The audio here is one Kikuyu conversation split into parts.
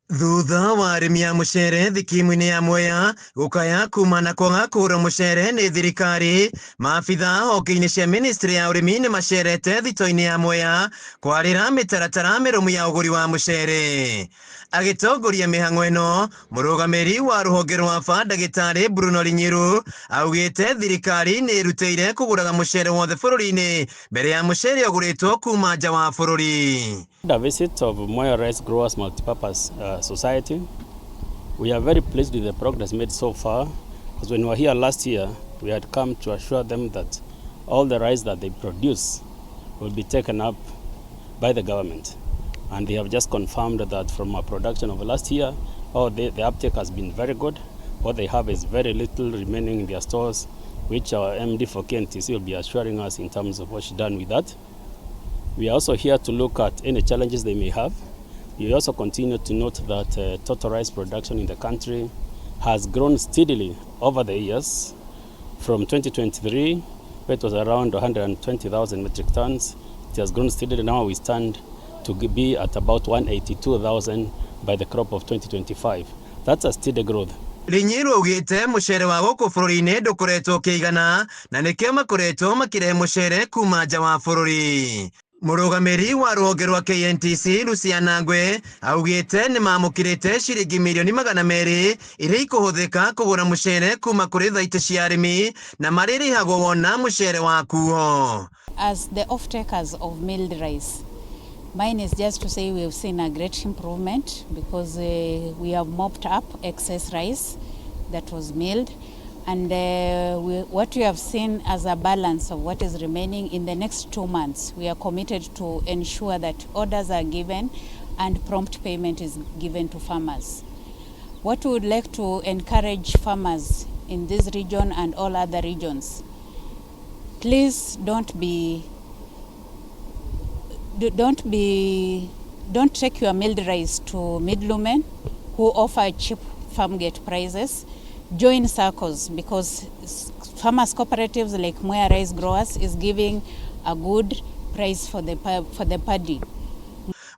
Thutha wa arĩmi a mũcere thikimu-inĩ ya Mwea gũkaya kuma na kwaga kũgũra mũcere nĩ thirikari, maabitha honge-inĩ cia ministry ya ũrĩmi nĩ macerete thito-inĩ ya Mwea kwarĩra mĩtaratara mĩrũmu ya ũgũri wa mũcere. Agĩtongoria mĩhang'o ĩno, mũrũgamĩrĩri wa rũhonge rwa AFA ndagĩtarĩ Bruno Rinyiru augĩte thirikari nĩ ĩrutĩire kũgũraga mũcere wothe bũrũri-inĩ mbere ya mũcere ũgũrĩtwo kuma nja wa bũrũri. The visit of Mwea Rice Growers Multipurpose Society. We are very pleased with the progress made so far, because when we were here last year, we had come to assure them that all the rice that they produce will be taken up by the government. And they have just confirmed that from our production of last year, the uptake has been very good. What they have is very little remaining in their stores, which our MD for KNTC will be assuring us in terms of what's done with that. We are also here to look at any challenges they may have. We also continue to note that total rice production in the country has grown steadily over the years. From 2023, where it was around 120,000 metric tons, it has grown steadily. Now we stand to be at about 182,000 by the crop of 2025. That's a steady growth. Rinyiru augĩte mũcere wa gũkũ bũrũri-inĩ ndũkoretwo ũkĩigana na nĩkĩo makoretwo makĩrehe mũcere kuma nja wa bũrũri. Mũrũgamĩrĩri wa rũhonge rwa KNTC Luciana Ngwe augĩte nĩ mamũkĩrĩte ciringi mirioni 200 iria ikũhũthĩka kũgũra mũcere kuma kũrĩ thaitĩ cia arĩmi na marĩrĩhagwo wona mũcere wakuo. As the off-takers of milled rice, mine is just to say we have seen a great improvement because we have mopped up excess rice that was milled, and what we have seen as a balance of what is remaining in the next 2 months, we are committed to ensure that orders are given and prompt payment is given to farmers. What we would like to encourage farmers in this region and all other regions, please don't take your milled rice to middlemen who offer cheap farm gate prices. Join SACCOs, because farmers cooperatives like Mwea Rice Growers is giving a good price for the paddy.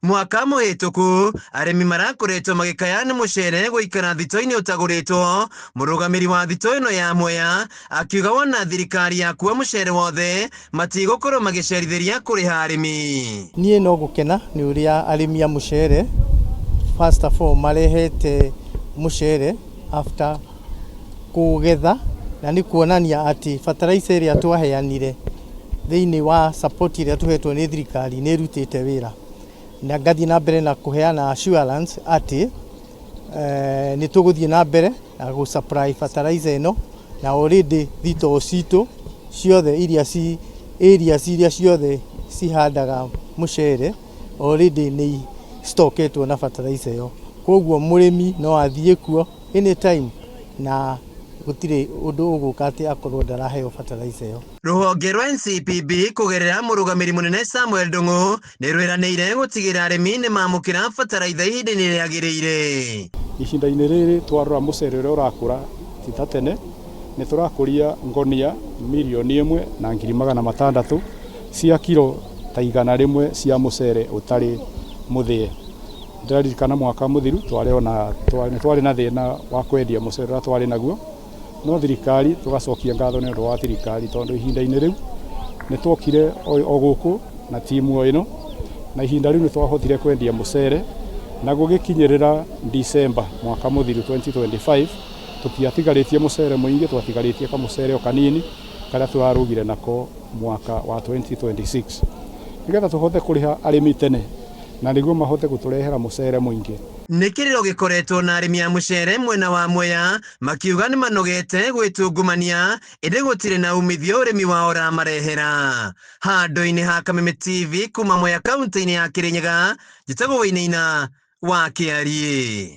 Mwaka mũhĩtũku arĩmi marakoretwo magĩkaya nĩ mũcere gũikara thito-inĩ ũtagũrĩtwo. Mũrũgamĩri wa thito ĩno ya Mwea akiuga wona thirikari yakua mũcere wothe matigũkorwo magĩcerithĩria kũrĩha arĩmi. Niĩ no gũkena nĩ ũrĩa arĩmi a mũcere first of all marehete mũcere after kũgetha, na nĩ kuonania atĩ fertilizer ĩrĩa twaheanire thĩinĩ wa support ĩrĩa tũhetwo nĩ thirikari nĩ ĩrutĩte wĩra, na ngathiĩ na mbere na kũheana assurance atĩ nĩ tũgũthiĩ na mbere na gũ supply fertilizer ĩno, na already thitoo citũ ciothe iria ci areas iria ciothe cihandaga mũcere already nĩ stocketwo na fertilizer ĩyo. Koguo mũrĩmi no athiĩ kuo anytime na gũtirĩ ũndũ ũgũka atĩ akorwo ndaraheo fertilizer ĩyo. Rũhonge rwa NCPB kũgerera mũrũgamĩri mũnene Samuel Ndung'u nĩ rwĩranĩire gũtigĩrĩra arĩmi nĩ mamũkĩra bataraitha ihinda-inĩ rĩagĩrĩire. Ihinda-inĩ rĩrĩ twarora mũcere ũrĩa ũrakũra ti ta tene, nĩ tũrakũria ngonia 1,600,000 cia kiro ta 100 cia mũcere ũtarĩ mũthĩe. Ndĩraririkana mwaka mũthiru twarĩ ona nĩ twarĩ na thĩna wa kwendia mũcere ũrĩa twarĩ naguo, no thirikari tũgacokia ngatho nĩ ũndũ wa thirikari, tondũ ihinda-inĩ rĩu nĩ twokire o gũkũ na timu o ĩno, na ihinda rĩu nĩ twahotire kwendia mũcere, na gũgĩkinyĩrĩra December mwaka mũthiru 2025 tũtiatigarĩtie mũcere mũingĩ, twatigarĩtie kamũcere o kanini karĩa tũrarugire nako mwaka wa 2026, nĩgetha tũhote kũrĩha arĩmi tene na nĩguo mahote gũtũrehera mũcere mũingĩ. Nĩ kĩrĩro gĩkoretwo na arĩmi a mũcere mwena wa Mwea makiuga nĩ manogete gwĩtungumania ĩndĩ gũtirĩ na umithio ũrĩmi wao ũramarehera. Handũ-inĩ ha Kameme TV kuma Mwea kaunti-inĩ ya Kĩrĩnyaga, njĩtagwo Wainaina wa Kĩariĩ.